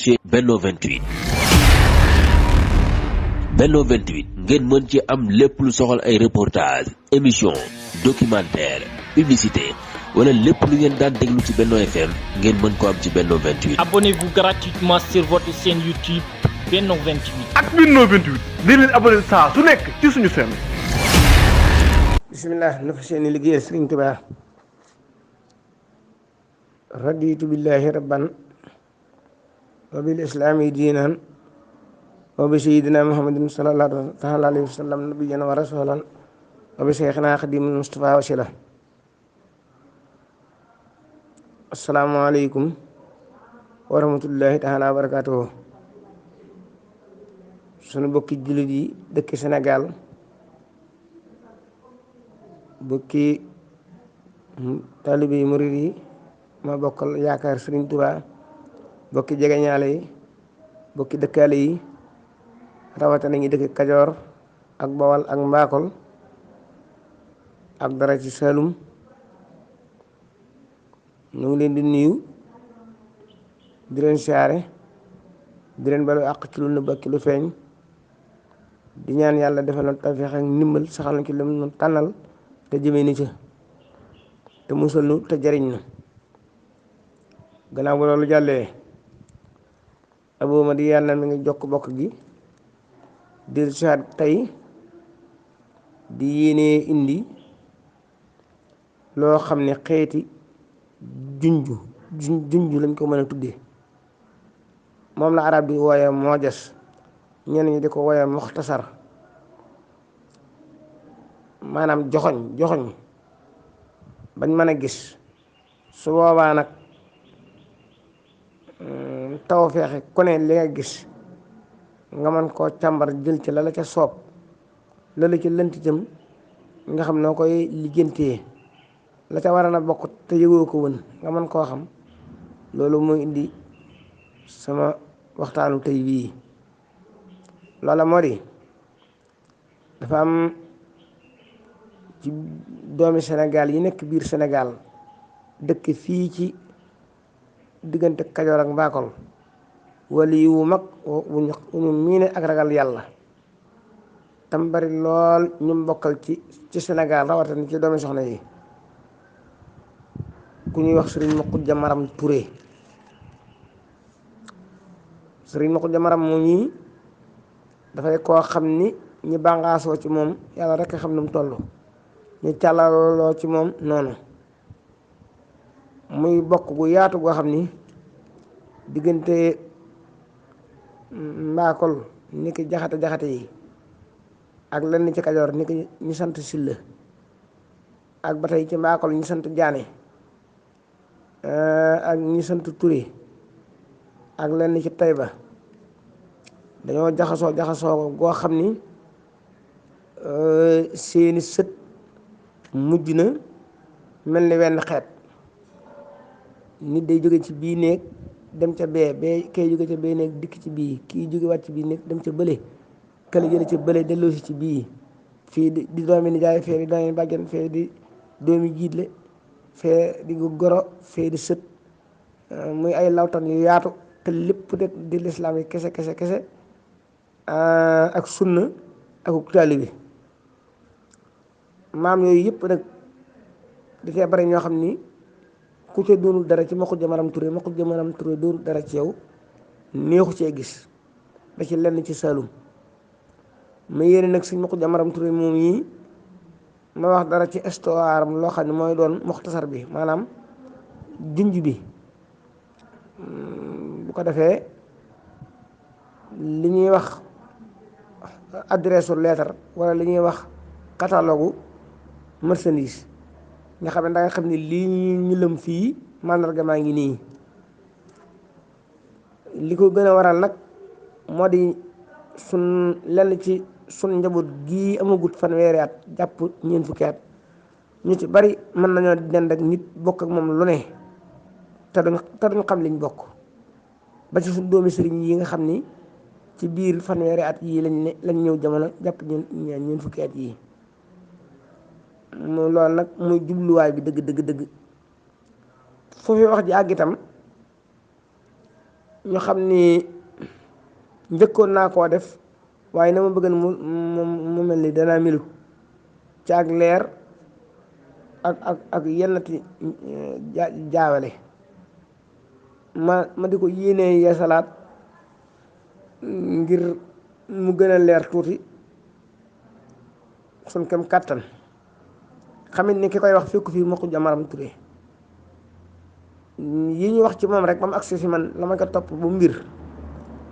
ci Benno 28. Benno 28 ngeen mën ci am lépp lu soxal ay reportage émission documentaire publicité wala lépp lu ngeen daan déglu ci Benno FM ngeen mën ko am ci Benno 28. Abonnez-vous gratuitement sur votre chaîne YouTube Benno 28. ak Benno 28 di leen abonné saa su nekk ci suñu chaîne. bismillah na fa seeni liggéeyal Sëriñ Tuubaa raditu billahi rabban wa bil islami diinan wa bi sayyidina muhammadin sallallahu taala alayhi wa sallam nabiyyan wa rasulan wa bi shaykhina xadimul mustafa wasila. assalaamu aleykum wa rahmatullahi taala wa barakatuhu. sunu bokki jullit yi dëkk Sénégal, bokki taalibe yi murid yi ma bokkal yaakaar Sëriñ Tuubaa, bokki jegeñaale yi, bokki dëkkaale yi, rawatina ñi dëkk Kajoor ak Bawal ak Mbaakol ak dara ci Saalum, ñu ngi leen di nuyu di leen siyaare di leen balu àq ci lu nëbb ak ci lu feeñ, di ñaan yàlla defal na tawfeex ak ndimbal saxal na ci lim nu tànnal te jëmee ni ca te musal nu te jariñ nu. gannaaw bu loolu jàllee, Abou Madiyana mi ngi jokk bokk gi di saat tey di yéenee indi loo xam ne xeeti junju lañ ko mën a tuddee. moom la arab di wooye moojas, ñenn ñi di ko wooye muxtasar, maanaam joxoñ bañ mën a gis. su boobaa nag taw feexe ku ne li nga gis nga mën koo càmbar jël ci la la ca soob, la la ca lënt itam nga xam noo koy liggéentee, la ca war a na bokk te yëgoo ko woon nga mën koo xam. loolu mooy indi sama waxtaanu tey bii. loola moo di dafa am ci doomi Sénégal yi nekk biir Sénégal dëkk fii ci diggante Kajoor ak Mbaakol, wali wu mag wu ñu miine ak ragal yàlla tam bari lool ñu mbokkal ci Sénégal rawatina ci doomi soxna yi, ku ñuy wax Sëriñ Maxuja Maram Touré. Sëriñ Maxuja Maram mu ñii dafay koo xam ni ñi bàngaasoo ci moom yàlla rekk xam nu mu toll, ñu càllaloo ci moom noonu. muy bokk gu yaatu goo xam ni diggante Mbaakol ni ki jaxate yi ak lenn ci Kajoor ni ki ñu sant Silla, ak ba tey ci Mbaakol ñu sant Jaane ak ñu sant Touré ak lenn ci Tayba, dañoo jaxasoo goo xam ni seeni sët mujj na mel ni wenn xeet. nit day jóge ci bii néeg dem ca bee kay jóge ca bee néeg dikk ci bii, kii jóge wàcc bii néeg dem ca bële, kële jële ca bële delloosi ci bii, fii di doomi nijaay, fee di doomi bàjjen, fee di doomi jiitle, fee di goro, fee di sët, muy ay lawtan yu yaatu te lépp de di lislaam yi kese ak sunna ak taalibe bi. maam yooyu yëpp nag da cee bari ñoo xam ni ku ca doonul dara ci Maxuja Maram Touré doonul dara ci yow, neexu cee gis ba ci lenn ci Saalum. ma yéene nag suñ Maxuja Maram Touré moom yi ma wax dara ci histoire am loo xam ne mooy doon muxtasar bi, maanaam junj bi. bu ko defee li ñuy wax adresse u lettre wala li ñuy wax catalogue marchandise nga xam ne da nga xam ne lii ñu lëm fii màndarga maa ngi nii. li ko gën a waral nag moo di sun lenn ci sun njaboot gii amagut fanweeri at jàpp ñeent fukki at, ñu ci bari mën nañoo dend ak nit bokk ak moom lu ne te duñ xam liñ bokk, ba ci suñ doomi sëriñ yi nga xam ni ci biir fanweeri at yii lañ ñëw jamono jàpp ñeent fukki at yii. loolu nag muy jubluwaay bi dëgg foofu wax ji àgg itam ñu xam ni njëkkoon naa koo def waaye na ma bëggan mu mel ni danaa melut ci ak leer ak yennati jaawale ma di ko yéenee yeesalaat ngir mu gën a leer tuuti sun kem kàttan xamit ni ki koy wax fekku fii Makhoudia Maram Touré yi ñu wax ci moom rek ba mu agsi si man la ma ko topp bu mbir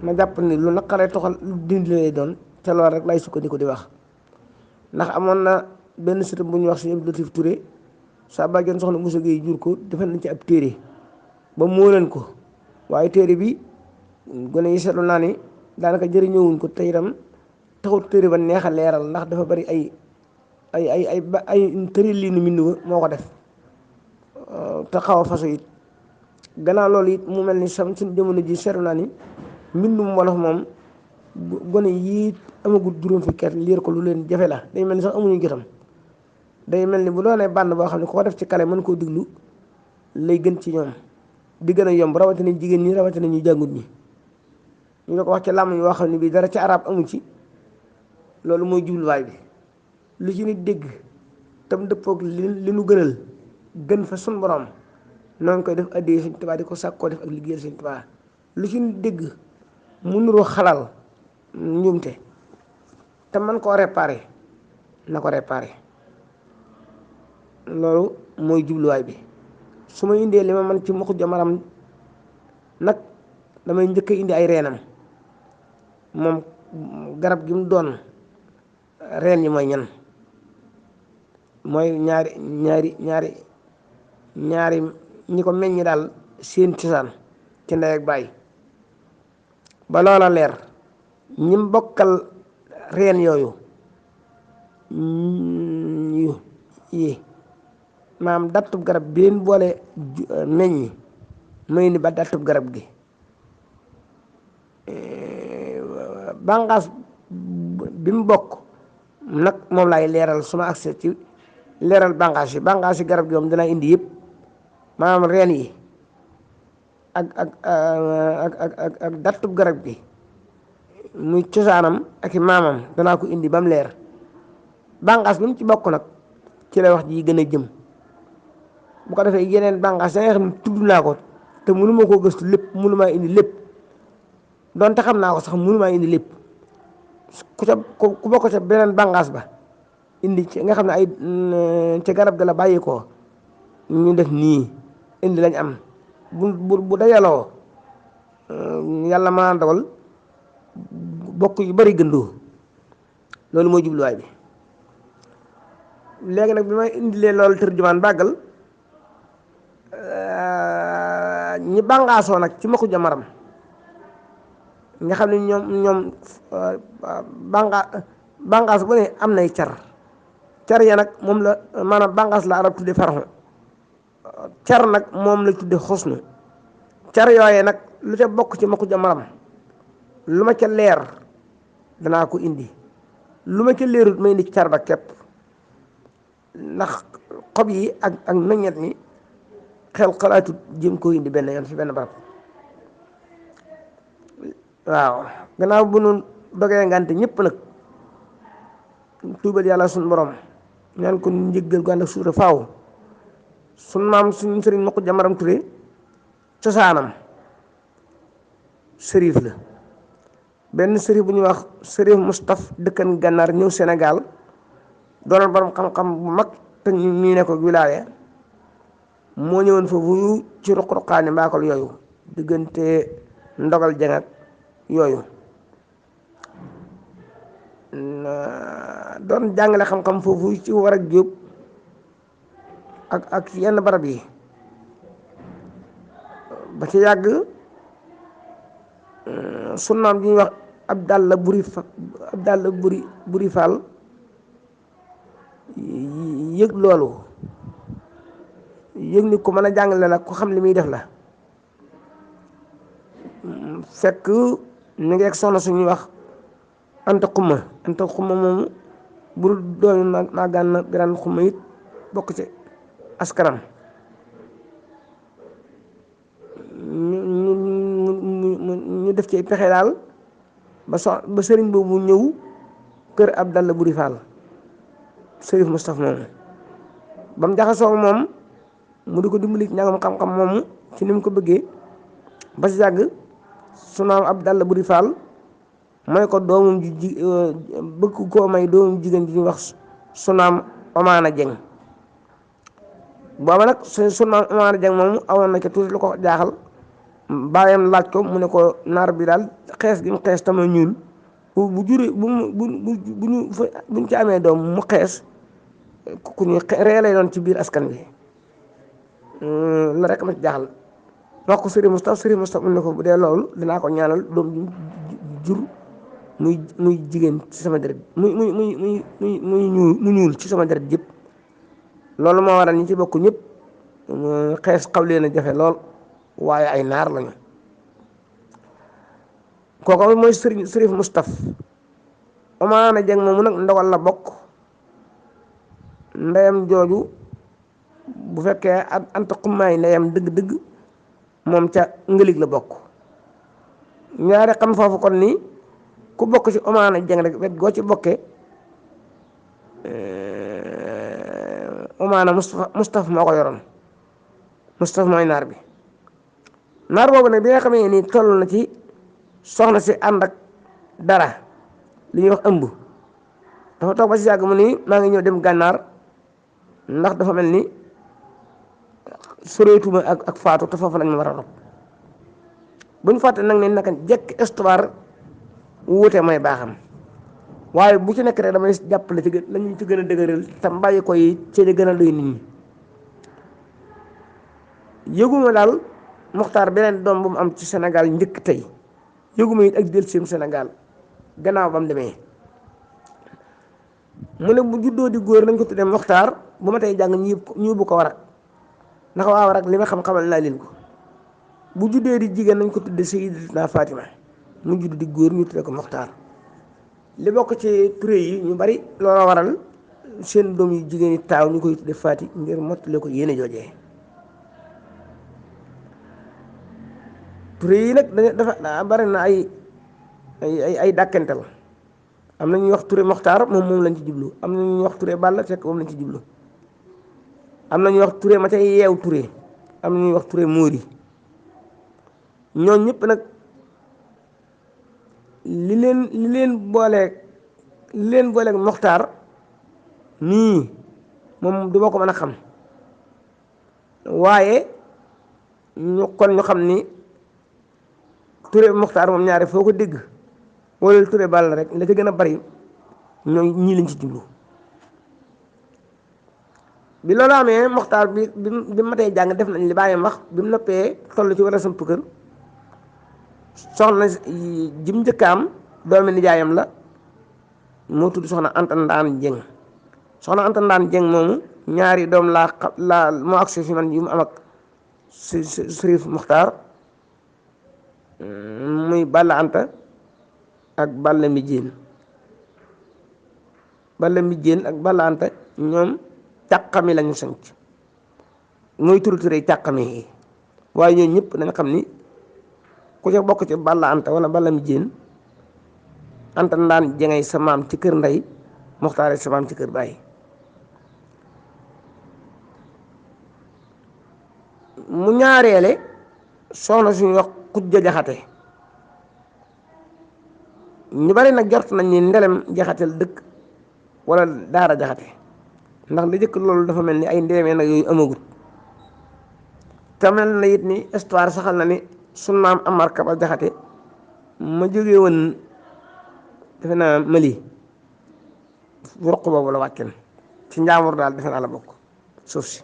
ma jàpp ni lu naqaree toxal lu dindi lay doon te loolu rek lay sukkandiku di wax ndax amoon na benn sëtam bu ñuy wax suñu Latif Touré sa bàjjen soxna Moussa Gueye jur ko defal nañ ci ab téere ba moo leen ko waaye téere bi gone yi seetlu naa ni daanaka jëriñoowuñ ko te itam taxut téere ba neex a leeral ndax dafa bari ay tëri lii nu mbind moo ko def te xaw a façon it gannaaw loolu it mu mel ni sam suñ jamono ji seetlu naa ni mbindum wolof moom gone yii amagul juróom fukki at liir ko lu leen jafe la day mel ni sax amuñu jotam day mel ni bu doonee bànn boo xam ne ku ko def ci kale mën koo diglu lay gën ci ñoom di gën a yomb rawatina jigéen ñi rawatina ñu jàngut ñi ñu ne ko wax ci làmm yoo xam ne bii dara ci arab amu ci loolu mooy jubluwaay bi lu ci nit dégg tam dëppoog li nu gënal gën fa sun borom noonu koy def addee Sëñ Tuubaa di ko sàkkoo def ak liggéeyal Sëñ Tuubaa lu ci nit dégg mu nuroo xalal njuumte te man koo réparé na ko réparé loolu mooy jubluwaay bi su ma indee li ma man ci Makhoudia Maram nag damay njëkk a indi ay reenam moom garab gi mu doon reen yi mooy ñan mooy ñaari ñi ko meññi daal seen cosaan ci ndey ak baay ba loola leer ñim bokkal reen yooyu yi maam dattub garab bi leen boole meññi may ni ba dattub garab gi bànqaas bi mu bokk nag moom laay leeral su ma accès ci leeral bànqaas yi garab gi moom danaa indi yëpp maanaam reen yi ak dattub garab gi muy cosaanam ak i maamam danaa ko indi ba mu leer bànqaas bi mu ci bokk nag ci lay wax ji gën a jëm bu ko defee yeneen bànqaas ya nga xam ne tudd naa ko te mënuma koo gëstu lépp mënumaa indi lépp doonte xam naa ko sax mënumaa indi lépp ku bokk ca beneen bànqaas ba indi ci nga xam ne ay ca garab ga la bàyyi ko ñu def nii indi lañ am bu dajaloo yàlla maa dogal bokk yu bari gëndoo loolu mooy jubluwaay bi léegi nag bi may indilee loolu tërjumaan bàggal ñi bàngaasoo nag ci Makhoudia Maram nga xam ne ñoom bàngaas bu ne am nay car ya nag moom la maanaam bàngaas la arab tudde farxu car nag moom la tudde xusnu car yooye nag lu ca bokk ci Makhoudia Maram lu ma ca leer danaa ko indi lu ma ca leerut may indi car ba képp ndax xob yi ak meññet mi xel xalaatut jëm koo indi benn yoon fi benn barab waaw gannaaw bu nu dogee ngante ñëpp nag tuubal yàlla suñ borom ñaan ko njëggal gu ànd ak suura faaw sun maam suñ sëriñ Makhoudia Maram Touré cosaanam sërif la benn sërif bu ñuy wax sërif Moustapha dëkkan gànnaar ñëw Sénégal doonoon borom xam-xam bu mag te ñu ne ko wilaaya moo ñëwoon foofu ci ruq-ruqaani mbaakal yooyu diggante ndogal jangat yooyu doon jàngale xam-xam foofu ci war ak jóob ak yenn barab yi ba ci yàgg sunnaam bi ñuy wax Abdalla Buri Fall yëg loolu yëg ni ko mën a jàngale la ko xam li muy def la fekk ñu ngi ak soxna suñuy wax anta xuma moomu buru doomi maagaan na biraan xuma it bokk ci askanam mu ñu def ci pexe daal ba sëriñ boobu ñëw kër Abdallah Buri Fall Sërif Moustapha moomu ba mu jaxasoo moom mu di ko dimbali ci njàngam xam-xam moomu ci ni mu ko bëggee ba si yàgg su naam Abdallah Buri Fall may ko doomum bëgg koo may doomum jigéen ji ñuy wax su naam Omaana Jeng booba nag su naam Omaana Jeng moomu awoon na ca tuuti lu ko jaaxal baayam laaj ko mu ne ko naar bi daal xees gi mu xees tama ñuul bu juri buñ ci amee doom mu xees ku ñu ree lay doon ci biir askan bi la rek ma ci jaaxal wax ko Sëriñ Moustapha mu ne ko bu dee loolu dinaa ko ñaanal doom jur muy jigéen ci sama deret muy ñuul ci sama deret jëpp loolu moo waral ñi ci bokk ñëpp xees xaw leen a jafe lool waaye ay naar lañu kooku mooy Sërif Moustapha Omaana Jeng moomu nag ndogal la bokk ndeyam jooju bu fekkee anta xummaay ndeyam dëgg-dëgg moom ca ngëlig la bokk ñaari xam foofu kon ni ku bokk ci Omaana Jeng rek wet goo ci bokkee Omaana Moustapha moo ko yoroon Moustapha mooy naar bi naar boobu nag bi nga xamee ni toll na ci soxna si ànd ak dara li ñuy wax ëmb dafa toog ba si yàgg mu ni maa ngi ñëw dem gànnaar ndax dafa mel ni soreetuma ak faatu te foofu lañ ma war a rob buñ fàtte nag ne naka jekk histoire wuute mooy baaxam waaye bu ci nekk rek damay jàppale ci lañu ci gën a dëgëral te mbàyyi ko yi ci di gën a doy nit ñi yëguma daal Muxtaar beneen doom bu mu am ci Sénégal njëkk tey yëguma it ak dellusiim Sénégal gannaaw ba mu demee mu ne bu juddoo di góor nañ ko tuddee Muxtaar bu ma tey jàng ñu bu ko warak ndax waa warak li ma xam-xamal naa leen ko bu juddee di jigéen nañ ko tuddee Sayyidatuna Fatima mu judd di góor ñu tuddee ko Muxtaar li bokk ci Touré yi ñu bari looloo waral seen doom yu jigéen yi taaw ñu koy tuddee Faati ngir mottale ko yéene joojee Touré yi nag dafa bari na ay dàkkental am na ñuy wax Touré Moxtaar moom lañ ci jublu am na ñuy wax Touré Balla fekk moom lañ ci jublu am na ñuy wax Touré ma ca yeew Touré am na ñuy wax Touré Móori ñooñ ñëpp nag li leen booleeg Moxtaar nii moom du ma ko mën a xam waaye ñu xam ni Touré Moxtaar moom ñaare foo ko dégg wala Touré Balla rek la ca gën a bari ñoo ñii lañ ci jublu bi loolu amee Moxtaar bi matee jàng def nañ li bàyyam wax bi mu noppee toll ci war a samp kër soxna jim njëkkaam doomi nijaayam la moo tudd soxna Anta Ndaan Jeng soxna Anta Ndaan Jeng moomu ñaari doom laa moo agsi fi man yu mu am ak Sërif Moxtaar muy Balla Anta ak Balla Mijéen ak Balla Anta ñoom càqami lañu sanc mooy turu turé càqami yi waaye ñooñu ñëpp dañ xam ni ku ca bokk ci Balla Anta wala Balla Mijéen Anta Ndaan Jengay sa maam ci kër ndey Moxtaar sa maam ci kër baay mu ñaareele soxna suñu wax Xujja Jaxate ñu bari nag jort nañ ni ndelem jaxatel dëkk wala daara jaxate ndax li jëkk loolu dafa mel ni ay ndeemee nag yooyu amagut te mel na it ni histoire saxal na ni sunu maam Amar Kaba Jaxate ma jógee woon defe naa Mali ruq boobu la wàccen ci njaamur daal defe naa la bokk suuf si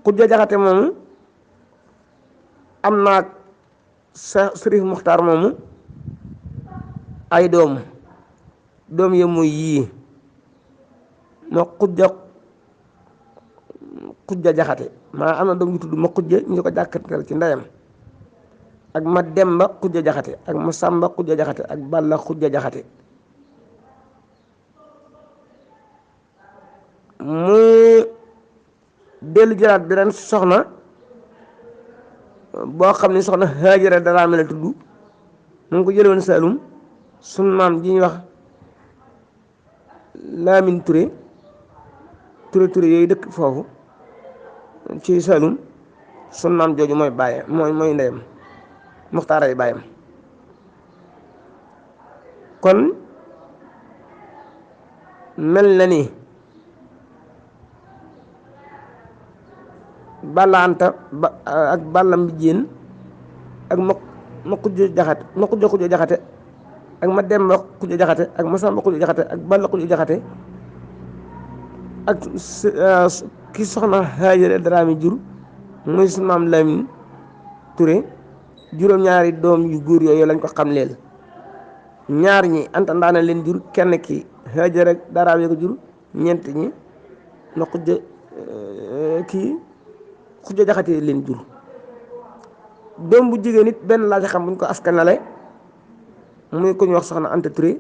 Xujja Jaxate moomu am naa sa Sërif Muxtaar moomu ay doom yi muy yii ma Xujja Jaxate maa am na doom yu tudd ma Xujja ñu ko jàkkatal ci ndeyam ak ma Demba Xujja Jaxate ak ma Sàmba Xujja Jaxate ak Balla Xujja Jaxate mu dellu jëlaat beneen soxna boo xam ne soxna Haajara Daraame la tudd mu ngi ko jële woon Saalum sun maam ji ñuy wax Laamin Ture yooyu dëkk foofu ci Saalum sun maam jooju mooy bàyyam mooy ndeyam muxtaaray bàyyam kon mel na ni Balla Anta ak Balla Mbijéen ak ma xujjo jaxate ak ma Demba xujjo jaxate ak ma Samba xujjo jaxate ak Balla xujjo jaxate ak ki soxna Haajara Daraame jur muy su maam Lamin Ture juróom-ñaari doom yu góor yooyu lañ ko xam leel ñaar ñi Anta Ndaana leen jur kenn ki Haajara Daraame ko jur ñeent ñi na xujjo jaxate leen jur doom bu jigéen it benn laa ci xam buñ ko askanale muy ko ñu wax soxna Anta Touré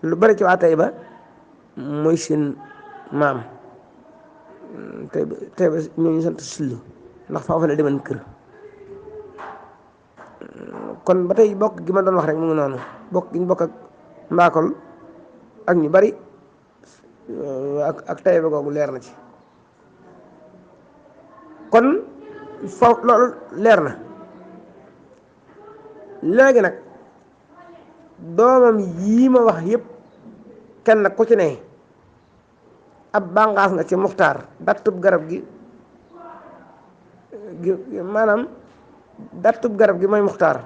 lu bari ci waa Tayba mooy seen maam Tayba ñooñu sant Sillu ndax foofu la demoon kër kon ba tey bokk gi ma doon wax rek mu ngi noonu bokk gi ñu bokk ak Mbakol ak ñu bari ak Tayba googu leer na ci kon foofu loolu leer na léegi nag doomam yii ma wax yëpp kenn ku ci ne ab bànqaas nga ci muxtaar dattub garab gi maanaam dattub garab gi mooy muxtaar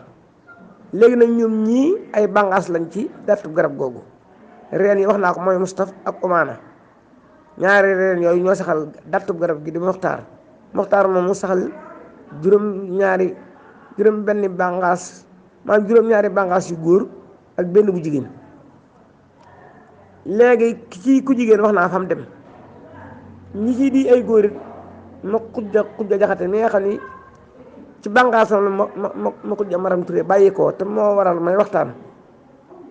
léegi nag ñoom ñii ay bànqaas lañ ci dattub garab googu reen yi wax naa ko mooy Mustaf ak Umaana ñaari reen yooyu ñoo saxal dattub garab gi di muxtaar moom mu saxal juróom benn bànqaas maanaam juróom-ñaari bànqaas yu góor ak benn bu jigéen léegi kii ku jigéen wax naa fam dem ñi ci di ay góor it ma xujja jaxate mi nga xam ni ci bànqaasam la ma xujja Maram Touré bàyyi ko te moo waral may waxtaan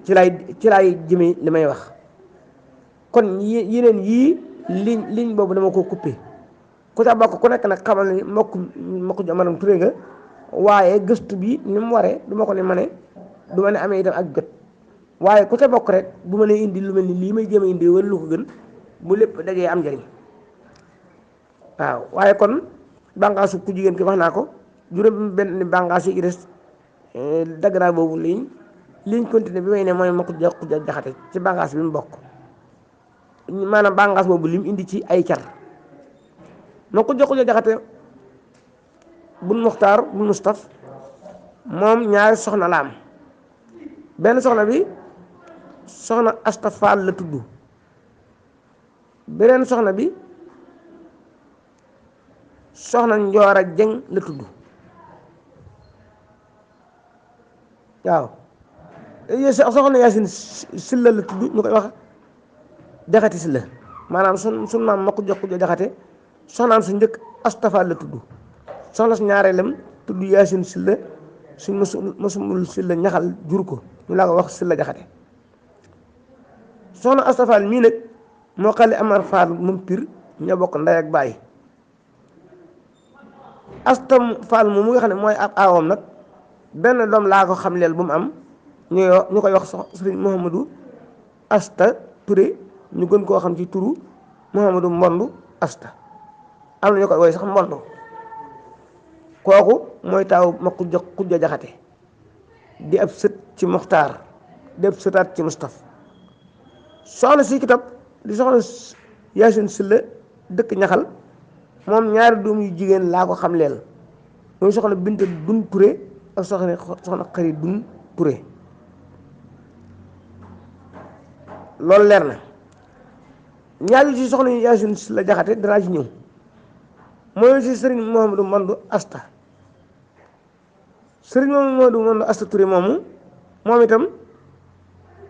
ci laay jëme li may wax kon yeneen yii ligne boobu dama ko coupé ku ca bokk ku nekk nag xamal ni ma xujja Maram Touré nga waaye gëstu bi ni mu waree du ma ko ne ma ne du ma ne amee itam ak gët waaye ku ca bokk rek bu ma ne indi lu mel ni lii may jéem a indi wala lu ko gën bu lépp dajee am njëriñ waaw waaye kon bànqaasu ku jigéen ki wax naa ko juróom benn bànqaas yi ci des dagg naa boobu liñ continué bi may ne mooy ma xujja jaxate ci bànqaas bi mu bokk maanaam bànqaas boobu lim indi ci ay car ma xujja jaxate bun muxtaar bun mustaf moom ñaari soxna la am benn soxna bi soxna Asta Faal la tudd beneen soxna bi soxna Njoora Jeng la tudd waaw soxna Yaasin Silla la tudd ñu koy wax jaxate Silla maanaam sun maam ma ko jox jaxate soxnaam su njëkk Asta Faal la tudd soxna su ñaareelam tudd Yaasin Silla suñ masumul Silla ñaxal jur ko ñu laa ko wax Silla jaxate soxna Asta Faal mii nag moo xale Amar Faal moom pir ñoo bokk ndey ak baay Asta Faal moom mu nga xam ne mooy ab aawam nag benn doom laa ko xam leel bu mu am ñu koy wax sëriñ Mouhamadou Asta Touré ñu gën koo xam ci turu Mouhamadou Mbondu Asta am na ñu koy woy sax Mbondu kooku mooy taaw ma xujja jaxate di ab sët ci muxtaar di ab sëtaat ci Mustaf soxna si ki topp di soxna Yaasin Silla dëkk ñaxal moom ñaari doom yu jigéen laa ko xam leel mooy soxna Binta Dun Touré ak soxna Xari Dun Touré loolu leer na ñaari ci soxna Yaasin Silla jaxate danaa ci ñëw mooy si sëriñ Mouhamadou Mandu Asta sëriñ Mouhamadou Mandu Asta Touré moom itam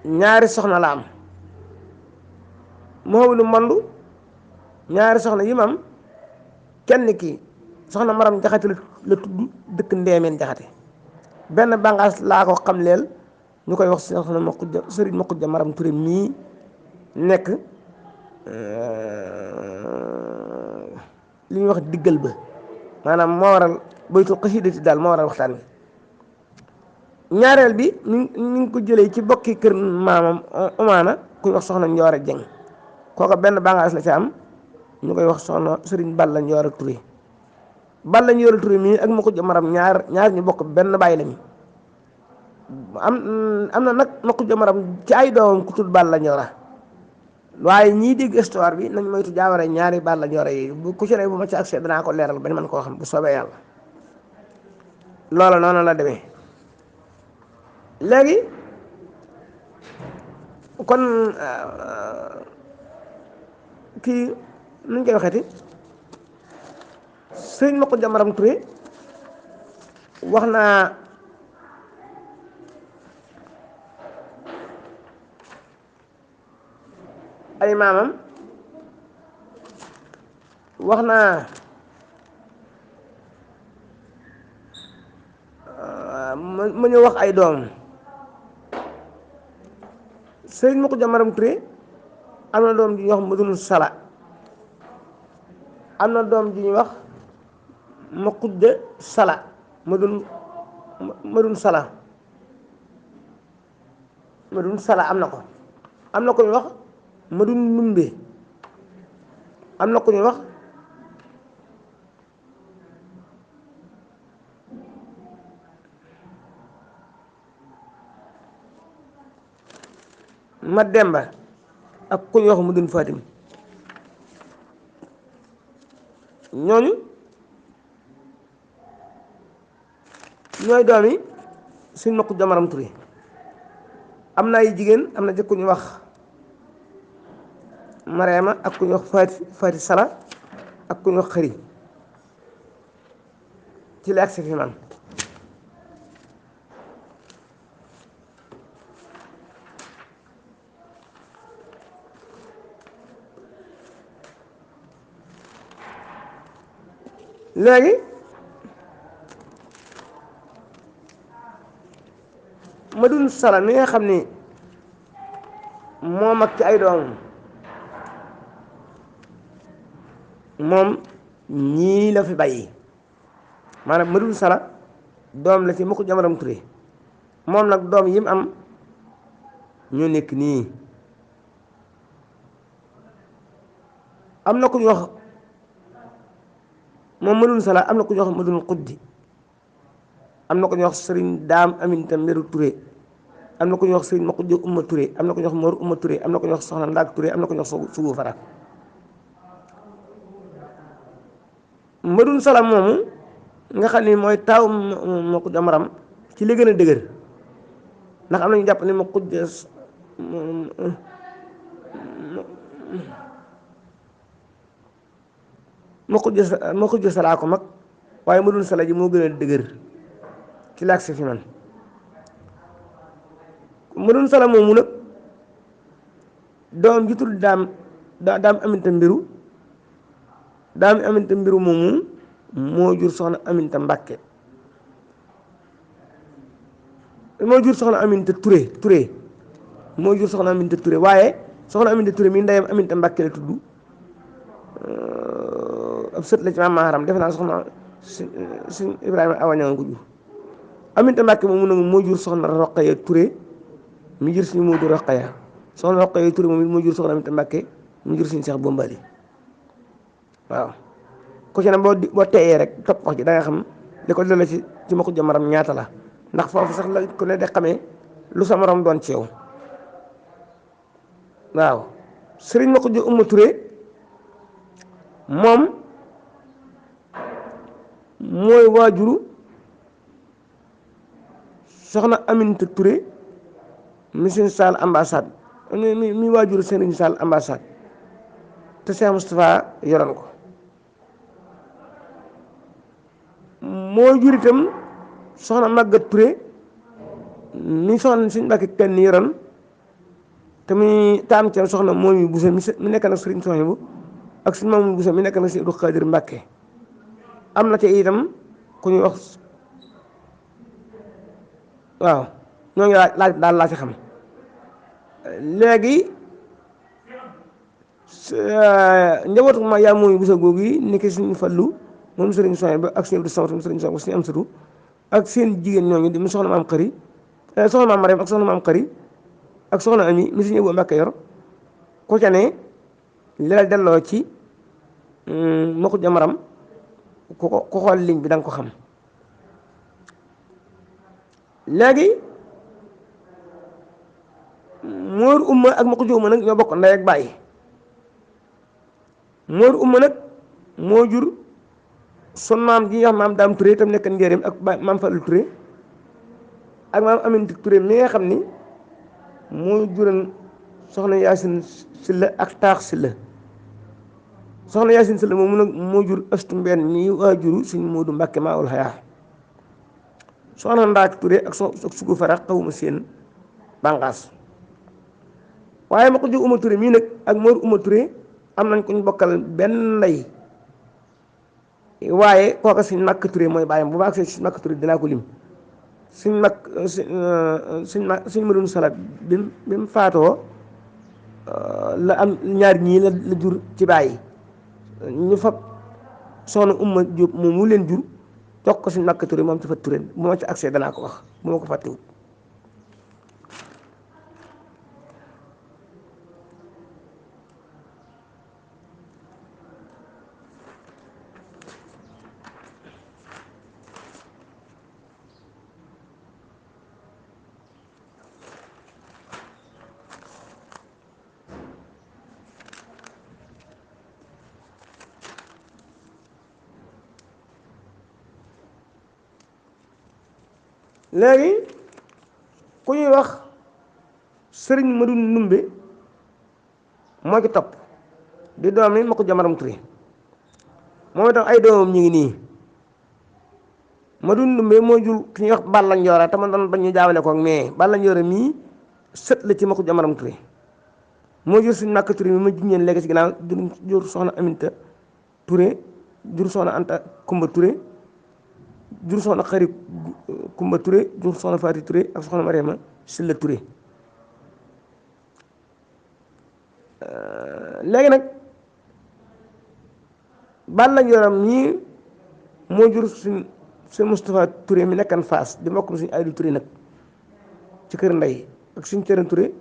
ñaari soxna la am Mouhamadou Mandu ñaari soxna yi ma am kenn ki soxna Maram jaxate la tudd dëkk Ndeemeen jaxate benn bànqaas laa ko xam leel ñu koy wax soxna ma xujja sëriñ ma xujja Maram Touré mii nekk li ñuy wax diggal ba maanaam moo waral baytul xasidati daal moo waral waxtaan wi. ñaareel bi ñu ngi ko jëlee ci bokki kër maamam Umaana ku ñu wax soxna Njoora Jeng kooka benn bàngaas la ci am ñu koy wax soxna Sëriñ Balla Njoora Touré. Balla Njoora Touré mii ak ma ko jamaram ñaar ñu bokk benn bàyyi lañu am na nag ma ko jamaram ci ay doomam ku tudd Balla Njoora waaye ñii dégg histoire bi nañ moytu jaaware ñaari Balla Njoora yi bu ku ci ne bu ma ci accès danaa ko leeral ba man koo xam bu soobee yàlla. loola noonu la demee léegi kon kii nuñ koy waxeeti sëriñ ma ko jamaram Touré wax naa ay maamam wax naa ma ñu wax ay doom sëriñ ma ko jamaram Touré am na doom ji ñuy wax Madun Sala am na doom ji ñuy wax ma xujja Sala Madun Sala am na ko am na ko ñuy wax Madun Numbe am na ko ñuy wax ma Demba ak ku ñuy wax Madun Fatim ñooñu ñooy doom yi suñ ma ko jamaram Touré am na ay jigéen am na jëkk ku ñuy wax Mariama ak ku ñuy wax Fati Sala ak ku ñuy wax Xëri ci la agsi fi man léegi Madun Sala mi nga xam ni moo mag ci ay doomam moom ñii la fi bàyyi maanaam Madun Sala doom la ci ma ko jamaram Touré moom nag doom yi mu am ñoo nekk nii am na ku ñu wax moom Madun Sala am na ku ñu wax Madun Xuddi am na ku ñuy wax sëriñ Daam Aminta Mberu Touré am na ku ñuy wax sëriñ Makujja Umma Touré am na ku ñuy wax Mor Umma Touré am na ku ñuy wax soxna Ndaak Touré am na ku ñuy wax Sugu Fara Madun Sala moomu nga xam ni mooy taaw ma ko jamaram ci li gën a dëgër ndax am na ñu jàpp ni ma xujja Sala ko mag waaye Madun Sala ji moo gën a dëgër ci laag si fi man Madun Sala moomu nag doom ji tudd daam Aminta Mbiru moomu moo jur soxna Aminta Mbàkke moo jur soxna Aminta Touré moo jur soxna Aminta Touré waaye soxna Aminta Touré mi ndeyam Aminta Mbàkke la tudd ab sët la ci maam Maharam defe naa soxna suñ Ibrahima awaña ko jur Aminta Mbàkke moomu nag moo jur soxna Roqaya Touré mi jur suñu Moodu Roqaya soxna Roqaya Touré moom it moo jur soxna Aminta Mbàkke mu jur suñu Seex Bombali waaw ku ci ne boo teeyee rek topp wax ji da nga xam li ko dala ci ma ko jamaram ñaata la ndax foofu sax la ku ne de xamee lu sa morom doon ci yow waaw sëriñ ma ko jo Umma Touré moom mooy waajuru soxna Aminta Touré mi seen Sall ambassade mi waajuru sëriñ Sall ambassade te Cheikh Moustapha yoroon ko moo jur itam soxna Maguette Touré mi soxna suñ Mbàkke kenn yoroon te muy taam ci soxna moom yu Buso mi nekk nag sëriñ soxna bu ak suñ Maam Buso mi nekk nag si Abdou Khadir Mbàkke am na ci itam ku ñuy wax waaw ñoo ngi laaj daal laa ci xam léegi njabootu ma yaa mooy Buso googu yi nekk suñu Fallu moom sëriñ Sonia ba ak sëriñ Abdou Samad moom sëriñ Sonia ba suñu am satu ak seen jigéen ñooñu di mu soxna maam xëri soxna maam Mariam ak soxna maam xëri ak soxna Ami mi suñu bu Mbàkke yor ku ca ne li la delloo ci ma ko jamaram ku xool ligne bi da nga ko xam léegi Mor Umma ak ma ko Umma nag ñoo bokk ndey ak bàyyi Mor Umma nag moo jur son maam ji nga xam maam Daam Touré tam nekk njëriñ ak maam Fallou Touré ak maam Aminata Touré mi nga xam ni moo juran soxna Yaasin Silla ak Taax Silla soxna Yaasin Silla moom nag moo jur astu mbenn mi waajuru suñ Moodu Mbàkke maa ul xayaa soxna Ndaak Touré ak sugu fara xawuma seen bànqaas waaye ma ko jóg Uma Touré mii nag ak Mor Uma Touré am nañ kuñ bokkal benn ndey waaye kooka suñ Makka Touré mooy bàyyam bu baax see suñ Makka Touré dinaa ko lim suñ mag suñ Madun Salat bi mu faatoo la am ñaar ñii la jur ci bàyyi ñu fab soxna Umma Jóob moom mu leen jur jox ko suñ Makka Touré moom ci fa Touré bu ma ci accès danaa ko wax bu ma ko fàttewut léegi ku ñuy wax sëriñ Madu Ndumbe moo ci topp di doom yi ma ko jamaram Touré moom itam ay doomam ñu ngi nii Madu Ndumbe moo jur ki ñuy wax Balla Njoora te ma doon bañ ñu jaawale ko mais Balla Njoora mii sët la ci ma ko jamaram Touré moo jur suñ Makka Touré mi ma juñeen léegi ci ginnaaw jur soxna Aminta Touré jur soxna Anta Kumba Touré jur soxna Xari Kumba Touré jur soxna Faati Touré ak soxna Mariama Silla Touré léegi nag Balla Njoram ñii moo jur suñ Moustapha Touré mi nekkan Faas di mbokk suñu Aydu Touré nag ci kër ndey ak suñ Cëran Touré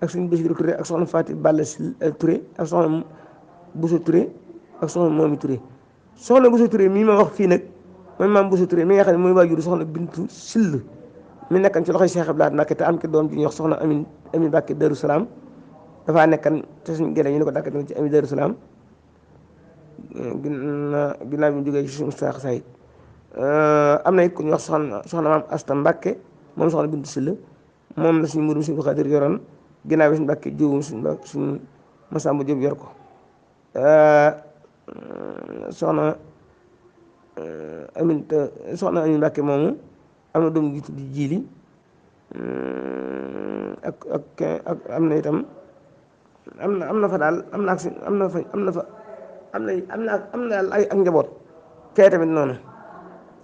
ak suñ Basiru Touré ak soxna Faati Balla Silla Touré ak soxna Bousso Touré ak soxna Moomi Touré soxna Bousso Touré mii ma wax fii nag mooy maam Bousso Touré mi nga xam ne mooy waajuru soxna Bintu Sill mi nekkan ci loxoy Cheikh Abdoulaye Mbacke te am ki doom ji ñuy wax soxna Amin Mbacke Darou Salaam dafaa nekkan te suñu génne ñu ne ko dàkk ci Amin Darou Salaam ginnaaw bi mu jógee ci suñu Moustapha Sayid am na it ku ñuy wax soxna maam Asta Mbacke moom soxna Bintu Sill moom la suñu murum suñu Xaadir yoroon ginnaaw bi suñu Mbacke jiwu suñu Masamba Diop yor ko soxna soxna Amin Mbàkke moomu am na doom ju tudd Jiili ak am na itam am na fa daal am na daal ay ak njaboot kay tamit noonu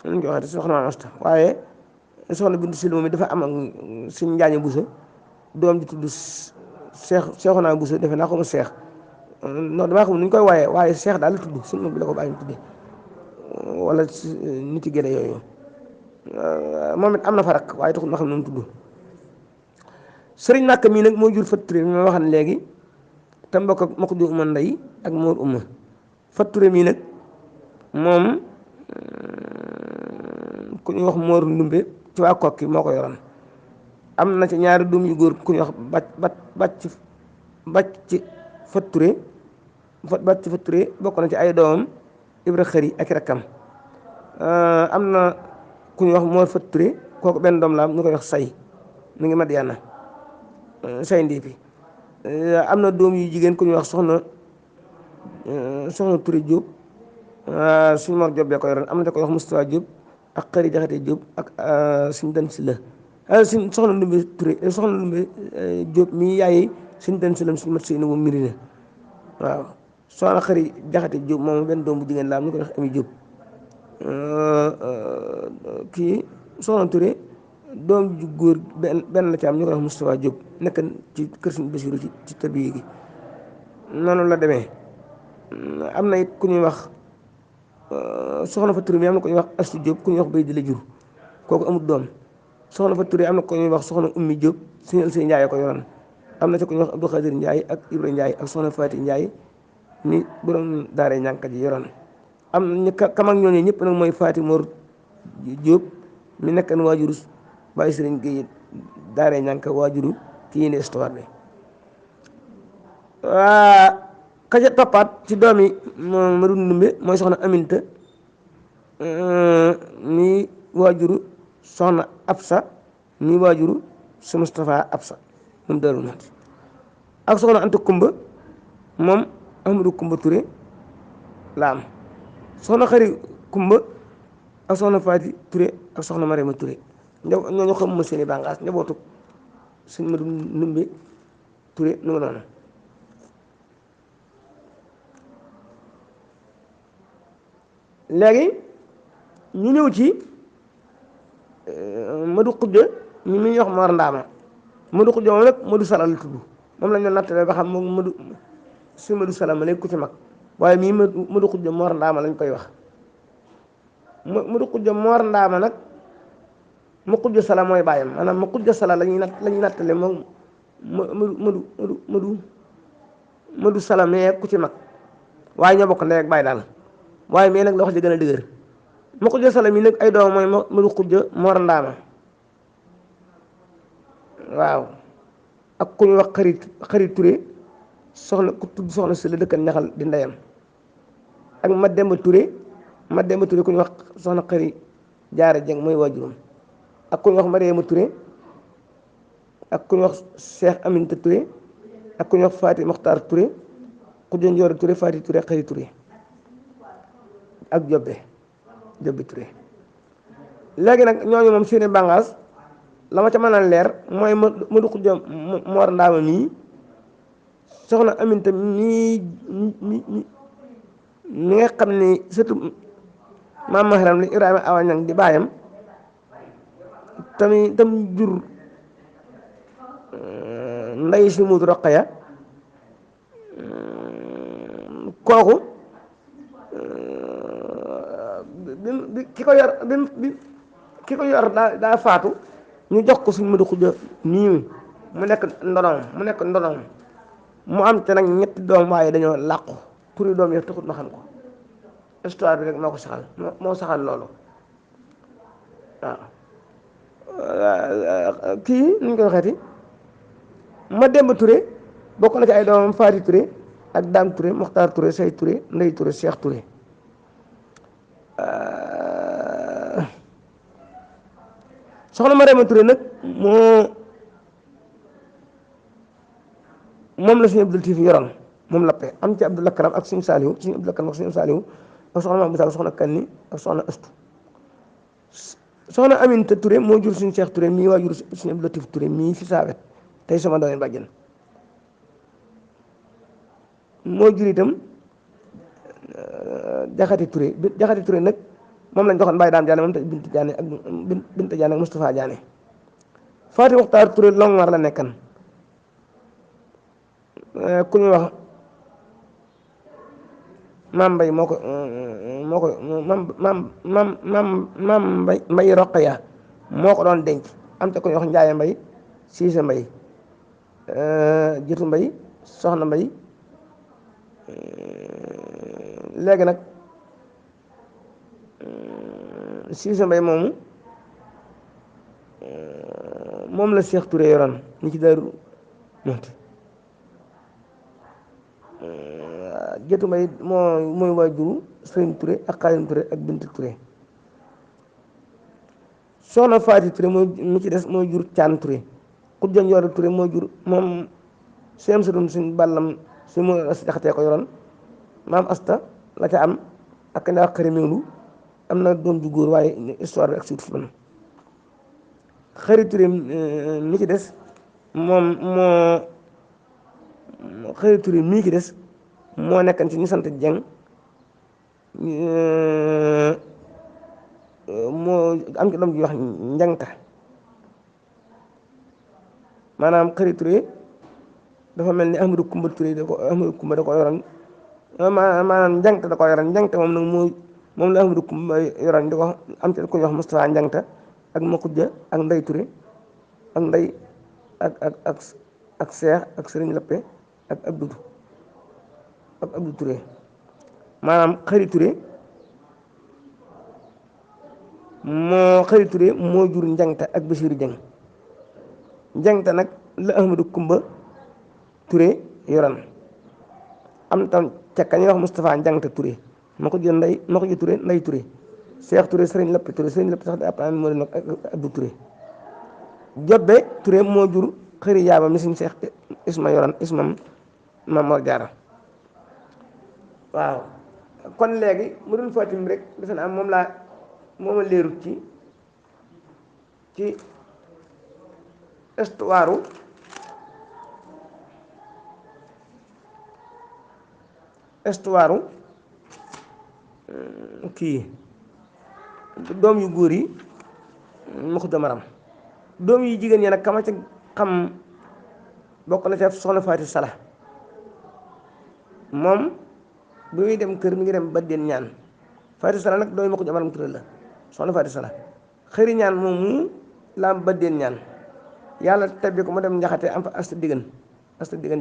ñu ko waxee soxna Maam Asta waaye soxna Bintu Sil moom dafa am ak suñ Njaaña Buso doom ju tudd Seexuna Buso defe naa ko mu Seex non damaa xam nu ñu koy waaye Seex daal la tudd suñ moom bi la ko bàyyi mu tuddee wala nit yi gën yooyu moom it am na fa rak waaye taxul ma xam ne mu tudd sëriñ Màkka mii nag moo jur Fat Touré mi ma waxan léegi te mbokk ak ma ko ju uma ndey ak Mor Umma Fat Touré mii nag moom ku ñuy wax Mor Ndumbe ci waa Kokki moo ko yoroon am na ci ñaari doom yu góor ku ñuy wax bàcc Fat Touré bàcc Fat Touré bokk na ci ay doomam Ibra Xëri ak rakkam am na ku ñuy wax Mor Fat Touré kooku benn doom la am ñu koy wax say mu ngi Madiana say ndiipi am na doom yu jigéen ku ñuy wax soxna Touré Diop suñu Mor Diop bee ko yoroon am na da koy wax Moustapha Diop ak Xëri Jaxate Diop ak suñu dan si la suñ soxna Ndumbe Touré soxna Ndumbe Diop mii yaayi suñu dan si la suñu mat sey na moom miri na waaw soxna Xëri Jaxate Diop moom benn doom bu jigéen la am ñu koy wax Ami Diop kii soxna Touré doom ju góor benn la ci am ñu koy wax Moustapha Diop nekk ci kër suñu Basiru ci tërbiye gi noonu la demee am na it ku ñuy wax soxna fa Touré mi am na ko ñuy wax Astu Diop ku ñuy wax bay di la jur kooku amul doom soxna fa Touré am na ko ñuy wax soxna Ummi Diop suñu Sey Ndiaye ko yoroon am na ci ko ñuy wax Abdou Khadir Ndiaye ak Ibra Ndiaye ak soxna Fati Ndiaye ni borom daara ñànk ji yoroon am na kam ak ñooñu ñëpp nag mooy Fati Mor Diop mi nekkan waajuru Baye Serigne Gueye daara ñànk waajuru kii ne histoire bi waa ka ca toppaat ci doom yi ma dun ndumbe mooy soxna Aminta mi waajuru soxna Absa mi waajuru su Moustapha Absa moom Daaru Muxti ak soxna Anta Kumba moom Ahmadou Kumba Touré la am soxna Xari Kumba ak soxna Faati Touré ak soxna Mariama Touré ñooñu xamuma seeni bànqaas njabootu sëñ Madu Ndumbe Touré nu noonu léegi ñu ñëw ci Madu Xujja ñu muy wax Mor Ndaama Madu Xujja moom nag Madu Sala la tudd moom lañ doon nattale ba xam moom Madu Sala ma léegi ku ci mag waaye mii Madu Xujja Mor Ndaama lañ koy wax Madu Xujja Mor Ndaama nag ma Xujja Sala mooy bàyyam maanaam ma Xujja Sala lañuy nattale moom Madu Sala mais ku ci mag waaye ñoo bokk ndey ak baay daal waaye mais nag la wax ji gën a dëgër ma Xujja Sala mi nag ay doom mooy Madu Xujja Mor Ndaama waaw ak ku ñu wax xarit Touré soxna ku tudd soxna si la dëkkan ñaxal di ndeyam ak Mademba Touré ku ñu wax soxna xari Jaara Jeng mooy waajuram ak ku ñu wax Mariama Touré ak ku ñu wax Cheikh Aminta Touré ak ku ñu wax Faati Mokhtar Touré Xujja Njooro Touré Faati Touré xari Touré ak Jobbe Touré léegi nag ñooñu moom seeni bàngaas la ma ca mën a leer mooy Madu Xujja Mor Ndaama mii soxna Aminta mii mi nga xam ni surtout maam Mahram li Ibrahima Awa Ñang di baayam tam jur nday si Muudu Roqaya kooku bi ki ko yor daa faatu ñu jox ko suñ Madu Xujja nii mu nekk ndonoom mu am te nag ñetti doom waaye dañoo làqu turi doom yëpp taxut ma xam ko histoire bi rek moo ko saxal moo saxal loolu waaw kii nuñ koy waxeeti Mademba Touré bokk na ci ay doomam Faati Touré ak Daam Touré Mokhtar Touré Say Touré Ndey Touré Cheikh Touré soxna Mariama Touré nag moom la suñu Abdul Latif yoroon moom lappe am ci Abdul Karam ak suñu Saalihu suñu Abdul Karam ak suñu Saalihu ak soxna Maam Musaa soxna Kanni ak soxna Astu soxna Aminta Touré moo jur suñu Cheikh Touré mii waajur suñu Abdul Latif Touré mii fi saawet tey sama doomi bàjjen moo jur itam Jaxate Touré nag moom lañ joxoon Baye Daam Jaane moom te Binta Jaane ak Binta Jaane ak Moustapha Jaane Faati Muxtaar Touré Longmar la nekkan ku ñuy wax maam Mbay moo ko maam Mbay Roqaya moo ko doon denc am te ku ñuy wax Njaaye Mbay Siise Mbay Jitu Mbay Soxna Mbay léegi nag Siise Mbay moomu moom la Cheikh Touré yoroon ñi ci Daaru Muxti Jitu Mbay mooy waajuru Sëriñ Touré ak Xaadim Touré ak Bint Touré soxna Faati Touré mooy mu ci des mooy jur Caan Touré Xujja Njooro Touré mooy jur moom seen sudum suñ bàllam su mu as jaxatee ko yoroon maam Asta la ca am ak ndaa xëri minglu am na doom ju góor waaye histoire bi ak suut fi man xëri Touré mi ci des moom xëri Touré mii ci des moo nekkan ci ñu sant Jeng moo am ci doom ji wax njangta maanaam xëri Touré dafa mel ni Ahmadou Kumba Touré Ahmadou Kumba da ko yoroon maanaam njangta da ko yoroon njangta moom nag moom la Ahmadou Kumba yoroon di ko am ci ku ñuy wax Moustapha Njangta ak Makujja ak Ndey Touré ak Ndey ak Seex ak Sëriñ Lappe ak Abdou Touré maanaam Xari Touré moo jur Njangta ak Basiiru Jeng Njangta nag la Ahmadou Kumba Touré yoroon am tam ca ka ñuy wax Moustapha Njangta Touré ma ko jël Touré Ndey Touré Seex Touré Sëriñ Lappe Touré Sëriñ Lappe sax da appan moo leen nag ak Abdou Touré Jobbe Touré moo jur Xëri Yaaba mi suñ Seex Isma yoroon Isma Maam Mor Jaara waaw kon léegi mu dul Fatim rek defe naa mooma leerut ci histoire kii doom yu góor yi ma ko damaram doom yu jigéen ñi nag kama ci xam bokk na ca soxna Faati Sala moom bi muy dem kër mi ngi dem Badeen ñaan Faati Sala nag doomi ma ko damaram tural la soxna Faati Sala Xëri ñaan moom mu la am Badeen ñaan yàlla tebbi ko mu dem njaxate am fa asta diggan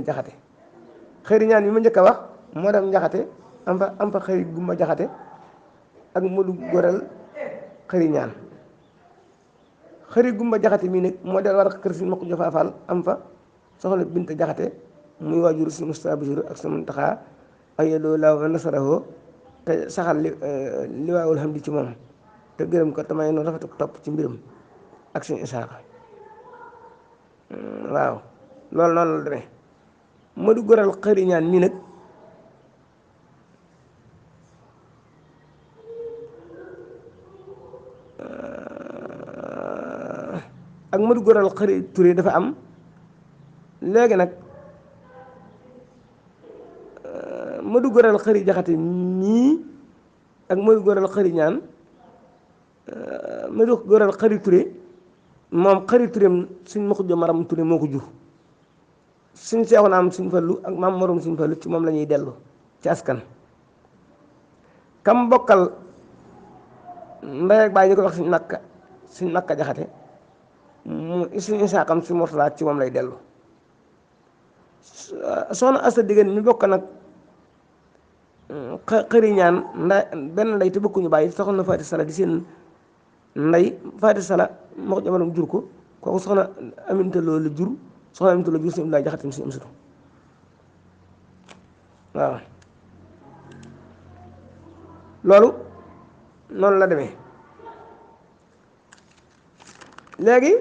jaxate Xëri ñaan yi ma njëkk a wax moo dem njaxate am fa Xëri gumba jaxate ak Modu Gorel Xëri ñaan Xëri gumba jaxate mii nag moo del war a kër si ma ko jofaafal am fa soxna Binta jaxate muy waajur si Moustapha Bassirou ak sama taxaa ayyadoo laaw wa nasarahu te saxal liwaawul hamdi ci moom te gërëm ko tamay noonu rafet topp ci mbiram ak suñu Isaaxa waaw loolu noonu la demee Modu Gorel Xëri ñaan mii nag ak Modu Gorel Xëri Touré dafa am léegi nag Modu Gorel Xëri jaxate ñii ak Modu Gorel Xëri ñaan Modu Gorel Xëri Touré moom Xëri Touré suñ ma xujja maram Touré moo ko jur suñ seexu na am suñ fallu ak maam morom suñ fallu ci moom la ñuy dellu ci askan kam bokkal ndey ak baay ñu ko wax suñ makka jaxate mu suñu saakam si Murtala ci moom lay dellu soxna Asta Digeen ñu bokk nag Xëri ñaan benn ndey te bokkuñu bàyyi soxna Faati Sala di seen ndey Faati Sala moo ko jamono jur ko kooku soxna Aminta Lo la jur soxna Aminta Lo jur suñu Abdoulaye jaxate si am sutu waaw loolu noonu la demee léegi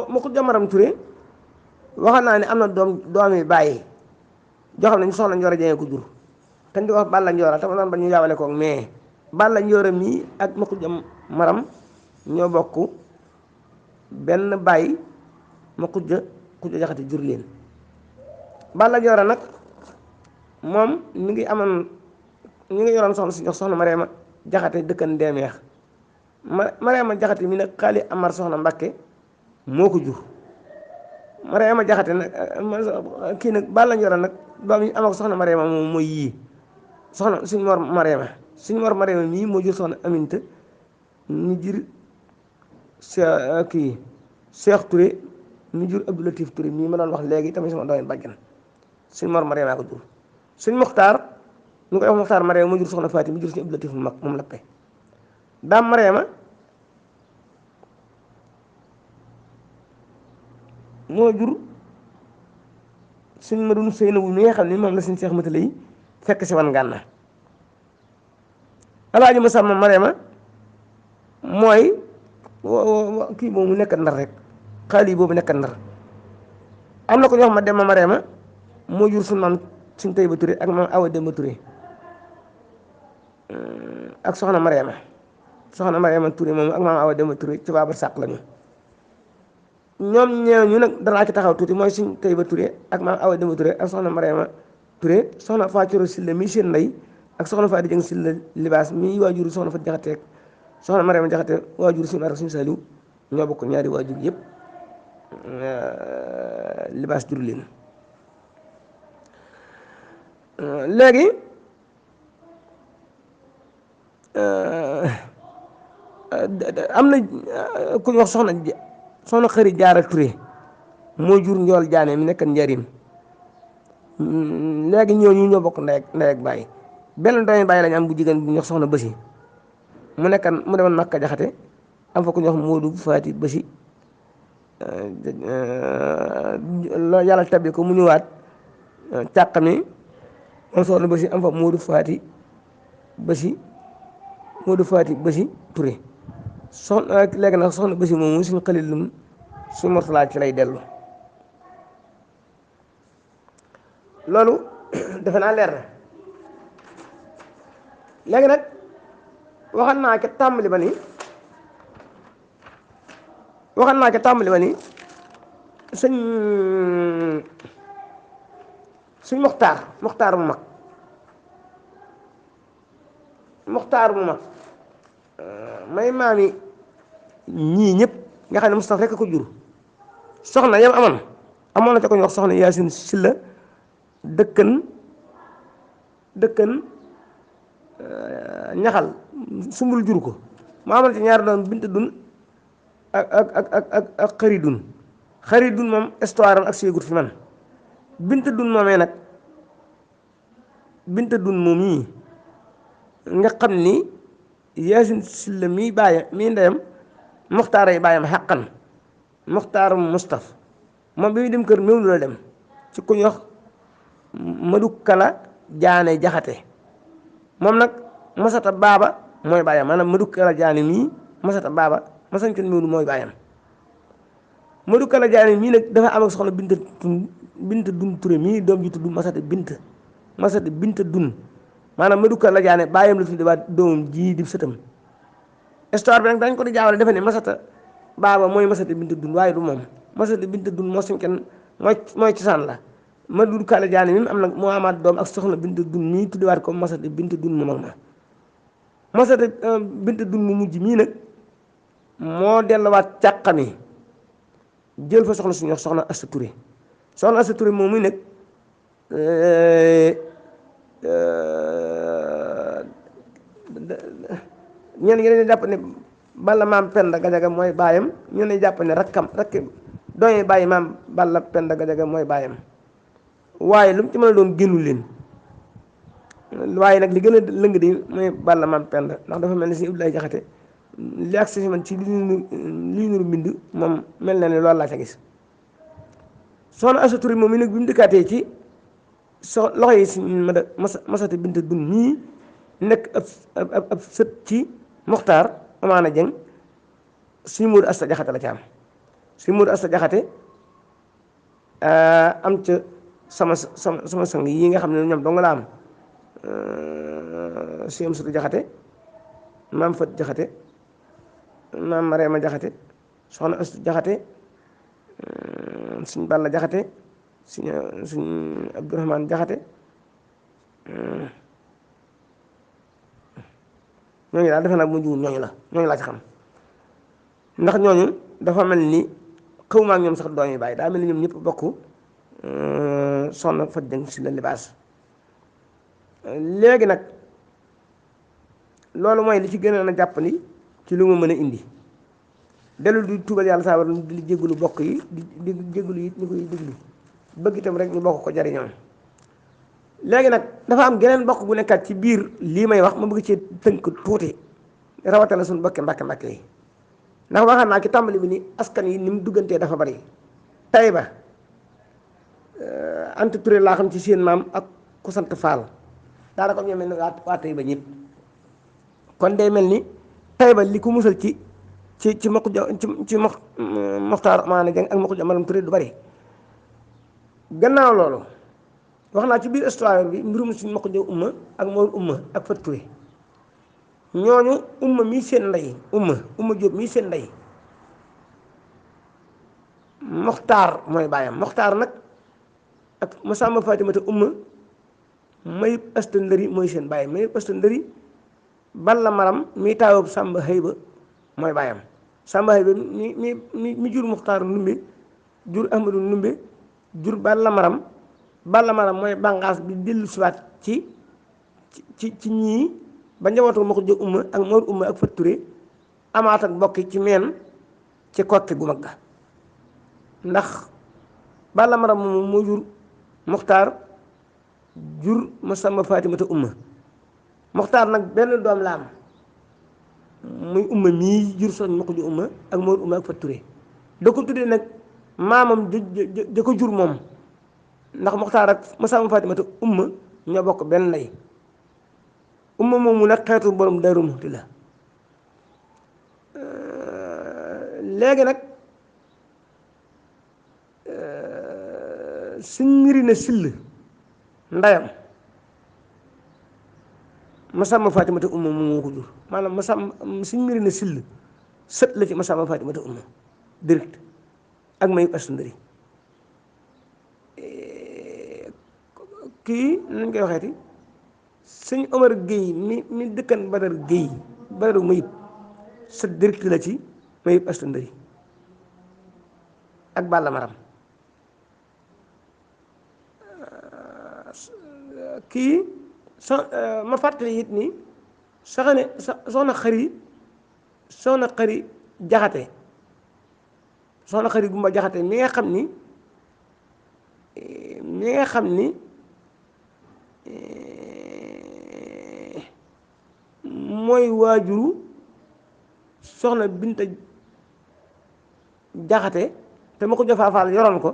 ma ko jamaram Touré waxal naa ne am na doomi bàyyi joo xam ne ñu soxla Njoora Jeng ko jur te di wax Balla Njoora te ma doon ba ñu yaawale koog mais Balla Njoora mii ak ma ko jamaram ñoo bokk benn bàyyi ma xujja jaxate jur leen Balla Njoora nag moom mi ngi amoon ñu ngi yoroon soxna si jox soxna Mareema jaxate dëkkan Ndeemeex Mareema jaxate mi nag xaali Amar soxna Mbakke moo ko jur Mareema jaxate nag kii nag Balla Njoora nag doom yi am ak soxna Mareema moom mooy yii soxna suñ Mor Mareema mii moo jur soxna Aminta ñu jur kii Cheikh Touré ñu jur Abdou Latif Touré mii ma doon wax léegi tamit sama doomi bàjjan suñ Mor Mareema ko jur suñ Muxtaar ñu koy wax Muxtaar Mareema moo jur soxna Faati mi jur suñu Abdou Latif mu mag moom lappe daam Mareema moo jur suñ Madun Seynabu mi nga xam ne moom la suñ Seex Matale yi fekk si wan Gànna Alaaji Masamba Mareema mooy kii boobu nekk Ndar rek xaalis boobu nekk Ndar am na ko ñoo xam ma Demba Mareema moo jur suñ maam suñ Tayba Touré ak maam Awa Demba Touré ak soxna Mareema Touré moom ak maam Awa Demba Touré ci baabar sàq lañu ñoom ñooñu nag danaa ci taxaw tuuti mooy suñ Tayba Touré ak maam Awa Demba Touré ak soxna Mareema Touré soxna Faacoro Silla mi seen ndey ak soxna Faati Jeng Silla libaas mi waajuru soxna Faati Jaxate ak soxna Mareema Jaxate waajuru suñu ar suñu Saliw ñoo bokk ñaari waajur yëpp libaas jur leen léegi am na ku ñu wax soxna Xëri Jaara Ture moo jur njool jaane mi nekk njariñ léegi ñooñu ñoo bokk ndey ak bàyyi benn doomi bàyyi lañu am bu jigéen bu ñu wax soxna Bësi mu demoon Makka Jaxate am fa ku ñu wax Moodu Faati Bësi yàlla tabbi ko mu ñëwaat càq mi moom soxna Bësi am fa Moodu Faati Bësi Ture léegi nag soxna Bësi moomu suñ xalilum suñ mortalaa ci lay dellu loolu defe naa leer na léegi nag waxal naa ca tàmbali ba ni suñ moxtaar mu mag may maami ñii ñëpp nga xam ne Moustapha rekk ko jur soxna yam amoon na ca ko ñu wax soxna Yaasin Silla dëkkan ñaxal sumbul jur ko mu amoon ci ñaari doom Binta Dun ak xëri dun moom histoire am ak séegut fi man Binta Dun moomee nag Binta Dun moom yi nga xam ni Yaasin Silla mii ndeyam Muxtaar ay baayam xàqan Muxtaarum Mustaf moom bi muy dem kër méwlu la dem ci ku ñu wax Madu Kala Jaane Jaxate moom nag Masata Baaba mooy baayam maanaam Madu Kala Jaane mii Masata Baaba masañkon méwlu mooy baayam Madu Kala Jaane mii nag dafa am ak soxna Binta Dun Ture mii doom ji tudd Masata Binta Dun maanaam Madu Kala Jaane baayam la tudde waa doomam ji di sëtam histoire bi nag dañ ko di jaawale defe ne Masata Baaba mooy Masata Binta Dun waaye du moom Masata Binta Dun moo suñ kenn mooy cosaan la Madu Kala Jaane mi am nag moo amaat doom ak soxna Binta Dun mii tuddewaat ko Masata Binta Dun mu mag ma Masata Binta Dun mu mujj mii nag moo delluwaat càqami jël fa soxna suñu wax soxna Asta Touré soxna Asta Touré moom muy nag ñenn ñi dañuy jàpp ne Balla maam Penda Gajaga mooy baayam ñenn ñi jàpp ne rakki doomi bàyyi maam Balla Penda Gajaga mooy baayam waaye lu mu ci mën a doon génnul leen waaye nag li gën a lëng di mooy Balla maam Penda ndax dafa mel ni si Abdoulaye Jaxate li ak si man ci lii nuru mbind moom mel na ne loolu laa ca gis soxna Asta Touré moom mi nag bi mu dëkkaatee ci loxo yi si Masata Binta Dun mii nekk ab sët ci Moxtaar Amaana Jeng suñu Moodu Asta Jaxate la ca am suñu Moodu Asta Jaxate am ca sama sang yi nga xam ne ñoom dong la am si am sëtu Jaxate maam Fat Jaxate maam Mareema Jaxate soxna Astu Jaxate suñ Balla Jaxate suñ Abdourahmaan Jaxate ñooñu daal defe naa bu juum ñooñu laa ci xam ndax ñooñu dafa mel ni xaw ma ak ñoom sax doom yi bàyyi daa mel ni ñoom ñëpp bokk soxna Fat Jeng si la libaas léegi nag loolu mooy li ci gën a jàpp ni ci lu ma mën a indi dellu di tuubal yàlla saa war di jégalu bokk yi di jégalu it ñu koy déglu bëgg itam rek ñu bokk ko jariñoo léegi nag dafa am geneen bokk gu nekkaat ci biir lii may wax ma bëgg ci tënk tuuti rawatina suñu bokki mbàkke yi ndax waxaat naa ci tàmbali bi ni askan yi ni mu duggantee dafa bari Tayba Anta Touré laa xam ci seen maam ak ku sant Faal daanaka ñoo mel ni waa Tayba ñëpp kon day mel ni Tayba li ko musal ci Moxtaar Amaana Jeng ak Maxuja Maram Touré du bari gannaaw loolu wax naa ci biir histoire bi mbirum suñ Maxuja umma ak Mor umma ak Fat Touré ñooñu umma mii seen ndey umma Jóob mii seen ndey Moxtaar mooy baayam Moxtaar nag ak Masamba Fatimata umma Mayib Asta Ndëri mooy seen baay Mayib Asta Ndëri Balla Maram mii taawub Samba Xëyba mooy baayam Samba Xëyba mi jur Moxtaar Ndumbe jur Ahmadu Ndumbe jur Balla Maram Balla Maram mooy bànqaas bi dellu siwaat ci ñii ba njabootu ma ko jóg umma ak Mor umma ak Fat Touré amaat ak bokki ci meen ci kokki gu mag ga ndax Balla Maram moom moo jur Muxtaar jur Masamba Fatimata umma Muxtaar nag benn doom la am muy umma mii jur soñ ma ko jóg umma ak Mor umma ak Fat Touré da ko tuddee nag maamam da ko jur moom ndax Muxtaar ak Masamba Fatimata umma ñoo bokk benn lay umma moomu nag xeetu borom Daaru Muxti la léegi nag suñ mbiri na sill ndayam Masamba Fatimata umma moo ko jur maanaam Masamba suñ mbiri na sill sët la ci Masamba Fatimata umma direct ak Mayib Astu Ndëri kii nañ koy waxeeti sëñ Omar Guèye mi dëkkan Badar Guèye Badaru Mayib sët direct la ci Mayib Astu Ndëri ak Balla Maram kii ma fàttali it ni soxna xari jaxate soxna xari gumba jaxate mi nga xam ni mooy waajuru soxna Binta jaxate te ma ko jofaafaal yoroon ko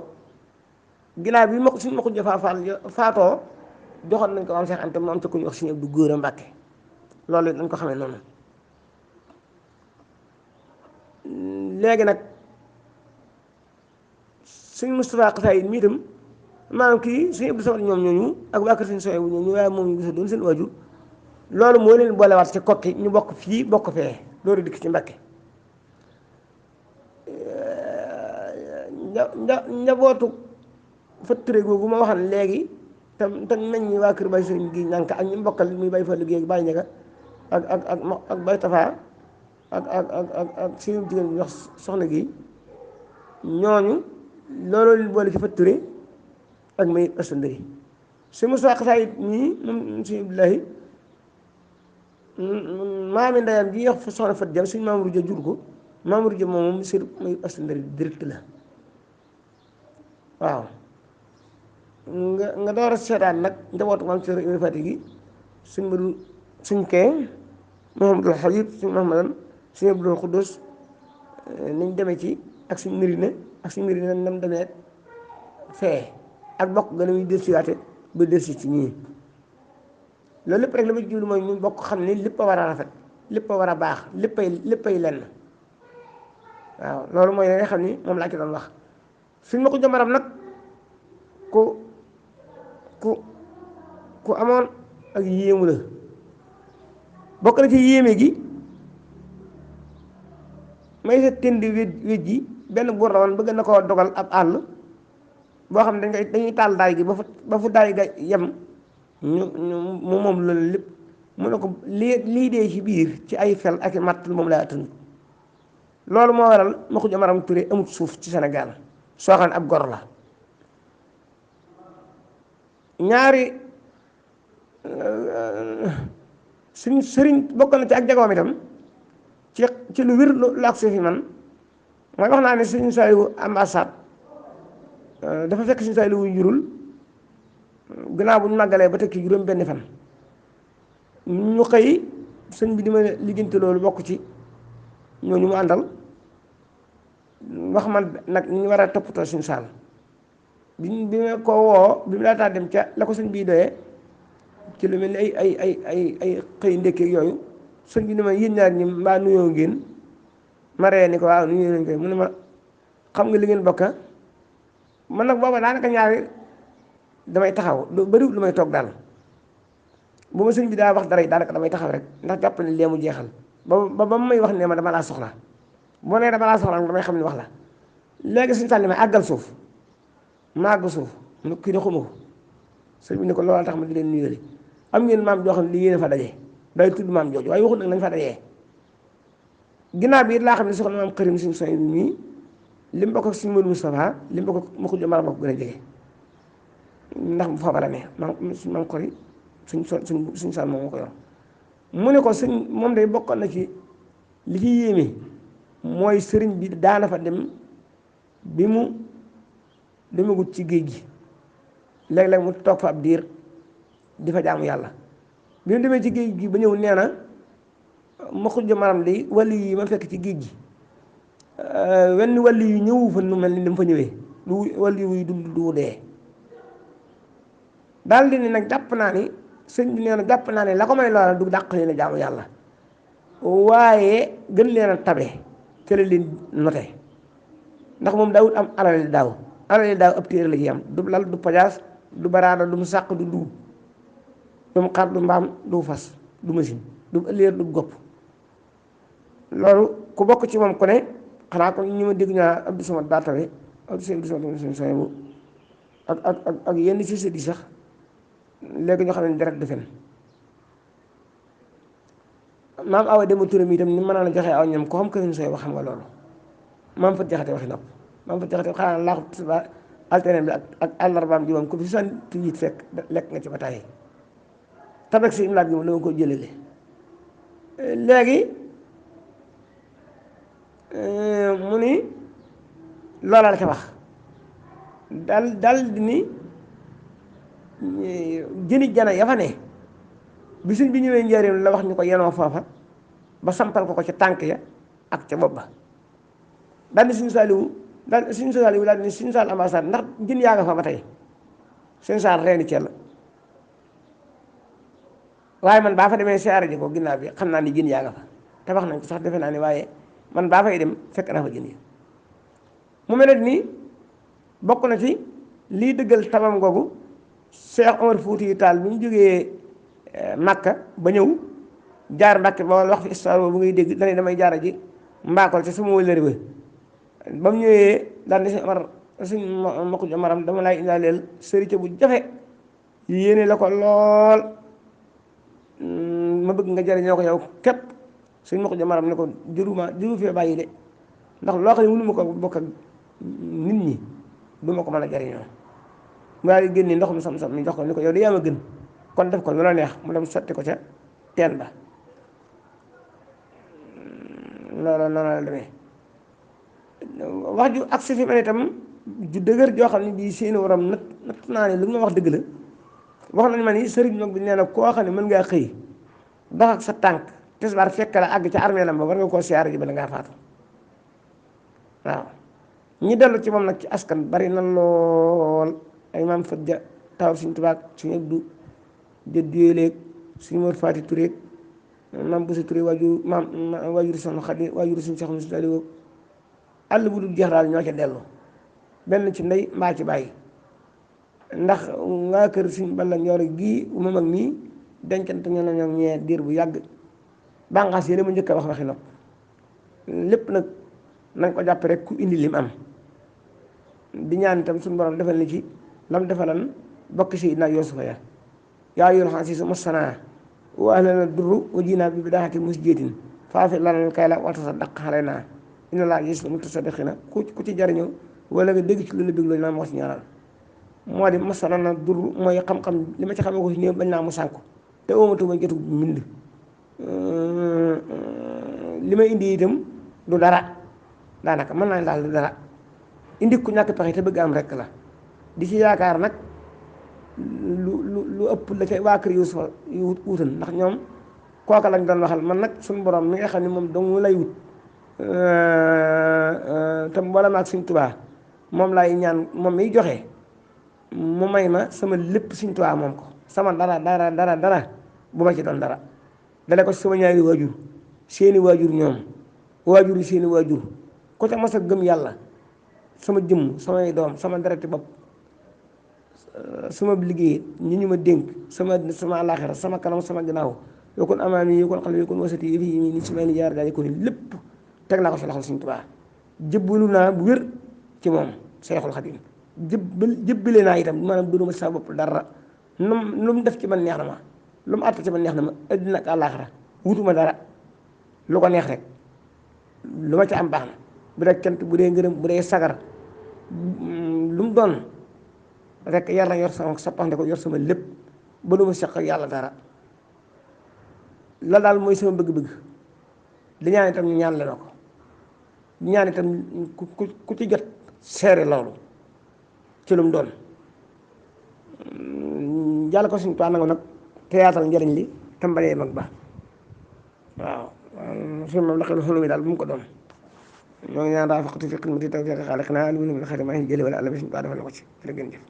ginnaaw bi suñ ma ko jofaafaal faatoo joxoon nañ ko am Seex Anta mu am te ku ñu wax Sëñ Abdu Góora Mbàkke loolu dañ ko xamee noonu léegi nag Sëñ Moustapha Xasaayid mi itam maanaam kii Sëñ Abdu Samad ñoom ñooñu ak waa kër Sëñ Soye bu ñooñu waaye moom ñu gisa doon seen waajur loolu moo leen boolewaat ci kokki ñu bokk fii bokk fee loolu dikk ci Mbàkke njabootu Fat Touré googu ma waxoon léegi te nañ ñi waa kër Baye Sëriñ gi ñànk ak ñu mbokkal muy Baye Fallu gi ak Baye Ñaga ak Baye Tafa ak suñu jigéen bi wax soxna gi ñooñu looloo leen boole ci Fat Touré ak Mayib Astu Ndëri si Moussa Xasaayit ñii moom si Abdoulahi maami ndeyam ji wax soxna Fat Jam suñ Maam Ruja jur ko Maam Ruja moom sër Mayib Astu Ndëri direct la waaw nga door a seetaan nag njabootu maam Cerno Ibra Faati gi suñ mbiru suñ kee Mouhamadul Habib suñ Mahamadan suñ Abdul Xuddus niñ demee ci ak suñ mbiri ne nam demee fee ak bokk gën a muy dellusiwaate ba dellusi ci ñii loolu lépp rek la ma jublu mooy ñu bokk xam ni lépp a war a rafet lépp a war a baax léppay lenn waaw loolu mooy la nga xam ni moom laa ci doon wax suñ ma ko jamaram nag ku amoon ak yéemu la bokk na ci yéeme gi may sa tënd wéj ji benn buur la woon bëgg na koo dogal ab àll boo xam ne dañuy taal daay gi ba fu daay ga yem ñu moom loolu lépp mu ne ko lii dee ci biir ci ay fel ak i matt moom laa attanu loolu moo waral ma ko jamaram Touré amut suuf ci Sénégal soo xam ne ab gor la ñaari suñ sëriñ bokk na ci ak jagoom itam ci lu wér lu ak suufi man mooy wax naa ne suñu Saaliwu ambassade dafa fekk suñu Saaliwu njurul gannaaw bu ñu màggalee ba tekki juróom benn fan ñu xëy sëñ bi di ma liggéeyante loolu bokk ci ñooñu mu àndal wax man nag ñu war a toppatoo suñu saal bi ma ko woo bi mu laataa dem ca la ko sëñ bii doyee ci lu mel ni ay xëy ndékkeeg yooyu sëñ bi ni ma yéen ñaar ñi mbaa nuyoo ngeen ma ree ni ko waaw nuyoo nañ koy mu ne ma xam nga li ngeen bokka man nag booba daanaka ñaari damay taxaw lu bëriwul lu may toog daal bu ma sëñ bi daa wax dara yi daanaka damay taxaw rek ndax jàpp ne lee mu jeexal ba may wax ne ma dama laa soxla boo nee dama laa soxla damay xam ne wax la léegi suñu sànni ma àggal suuf ma àgg suuf kii ne xuma ko sëñ bi ne ko loolu tax ma di leen nuyoo am ngeen maam joo xam ne li yéen a fa daje day tudd maam jooju waaye waxut nag nañ fa dajee ginnaaw bi it laa xam ne soxna maam xërim suñu soñ bi mii li mu bokk ak suñu Modou Moustapha li mu bokk ak ma ko jomara ma ko gën a jege ndax foofa la ne man ko suñ sal moom moo ko yor mu ne ko suñ moom day bokkoon na ci li ci yéeme mooy sëriñ bi daana fa dem bi mu demagut ci géej gi léeg-léeg mu toog fa ab diir di fa jaamu yàlla bi mu demee ci géej gi ba ñëw nee na ma xujj maram day wàllu yi ma fekk ci géej gi wenn wàllu yu ñëwu fa nu mel ni dama fa ñëwee du wàllu yu du dee daal di ne nag jàpp naa ni sëñ bi nee na jàpp naa ne la ko may loola du dàq leen a jaamu yàlla waaye gën leen a tabe ca la leen note ndax moom daawut am alali daaw ab téere la ci am du lal du pajaas du baraada du mu sàq du dugub du mu xar du mbaam du fas du machine du ëlléer du gopp loolu ku bokk ci moom ku ne xanaa ko ñu ma dégg ñaa Abdou Samad daa tawe Abdou Samad soy bu ak yenn ci sëdi sax léegi ñoo xam ne deret du fen maam awa dema turam itam ni mën naa la joxe aw ñam ko xam kërin sooy wax xam nga loolu maam fa jaxate waxi nopp maam fa jaxate xanaa laaxu tisbaar altine bi ak àllarbaam ji moom ko fi sant it fekk lekk nga ci ba tàyyi tabek si imlaat gi moom dama ko jëlale léegi mu ni loola la ca wax dal di ni jëni jana ya fa ne bi suñ bi ñëwee njëriñ la wax ñu ko yenoo foofa ba sampal ko ca tànk ya ak ca bopp ba daal ni suñu saaliwu daal ni suñu saal ambassade ndax jën yaa nga fa ba tey suñu saal reeni cell waaye man baa fa demee siyaare ji ko ginnaaw bi xam naa ni jën yaa nga fa te wax nañ ko sax defe naa ni waaye man baa fay dem fekk naa fa jën yi mu mel ni bokk na ci lii dëggal tabam googu Cheikh Omar Fouti Tall bi ñu jógee Makka ba ñëw jaar Mbàkke ba wax fi histoire boobu ngay dégg dane damay jaara ji mbaakol ci sama wëllëri ba mu ñëwee daal di suñ mako maram dama laay indaaleel sërite bu jafe yéene la ko lool ma bëgg nga jariñoo ko yow képp suñ mako maram ne ko jëru fee bàyyi de ndax loo xam ne mënu ma ko bokk ak nit ñi du ma ko mën a jariñoo mu daal di génne ndoxum sam-sam mi jox ko ni ko yow de yaa ma gën kon def ko lu la neex mu dem sotti ko ca teen ba loolu noonu la demee wax ju ak si fi man itam ju dëgër joo xam ne bii seeni waram natt naa ne lu ma wax dëgg la wax nañ ma ni sëriñ mag bi nee na koo xam ne mën ngaa xëy dox ak sa tànk tisbaar fekk la àgg ca armée lam ba war nga koo siyaare ji bala ngaa faatu waaw ñi dellu ci moom nag ci askan bari na lool ay maam fat ja taw suñ tubaab suñu Abdu jëdduyee léeg suñu Mor Faati Turé maam Boussa Turé waajur soxna Xadi waajur suñu soxna si dali woog àll bu dul jeex daal ñoo ca dellu benn ci ndey mbaa ci bàyyi ndax nga kër suñ balla ñoore gii moom ak nii dencante ñoo ñoo ñee diir bu yàgg bànqaas yéen ma njëkk a wax waxi nopp lépp nag nañ ko jàpp rek ku indi lim am di ñaan itam suñu borom defal ni ci lam defalan bokk si naa Yuusufa ya yaa ayyuhal aziizu massanaa wa ahlanaa durru wa jiinaa bi bidaahatin muzjatin fa'fir lanaa al-kayla wa tasaddaq alaynaa inna Allaaha yajzil mutasaddiqiina ku ci jariñoo wala nga dégg ci lu la bëgg loolu naa ma wax ci ñaanal moo di massanaa durru mooy xam-xam li ma ci xamee ko si néew bañ naa mu sànku te omatuma jotu mbind li may indi itam du dara daanaka mën naa daal du dara indi ku ñàkk pexe te bëgg am rek la di ci yaakaar nag lu ëpp la ca waa kër Yuusufa yu wutan ndax ñoom kooka lañ doon waxal man nag suñu borom mi nga xam ne moom dong lay wut te mboolem ak Sëñ Tuubaa moom laay ñaan moom miy joxe mu may ma sama lépp Sëñ Tuubaa moom ko sama dara bu ma ci doon dara dale ko sama ñaari waajur seeni waajur ñoom waajur yi seeni waajur ku ca mas a gëm yàlla sama jëmm samay doom sama dereti bopp sama liggéey ñi ñu ma dénk sama àllaaxira sama kanam sama ginnaaw yokkun amaami yokkun xalbi yokkun wasati yi fii ni si may ni jaar daal ko ni lépp teg naa ko si loxol Sëñ Tuubaa jëbbalu naa bu wér ci moom Seexul Xadiim jëbbale naa itam maanaam dunduma sa bopp dara lu mu def ci man neex na ma lu mu àtt ci man neex na ma àddina ak àllaaxira wutuma dara lu ko neex rek lu ma ci am baax na bu dee cant bu dee ngërëm bu dee sagar lu mu doon rek yàlla yor sama sappande ko yor sama lépp ba du ma seq ak yàlla dara la daal mooy sama bëgg-bëgg li ñaan itam ñu ñaan la ko ñaan itam ku ci jot seere loolu ci lu mu doon jàll ko suñu nangu nag te yaatal njëriñ li tambalee mag ba waaw suñu moom la xel xolu mi daal bu mu ko doon ñoo ngi ñaan daa faqatu fi xidmati tawfiq xaaliqina li mu xëy ma jële wala àlla bi suñu defal na ko ci jërë ngeen jëf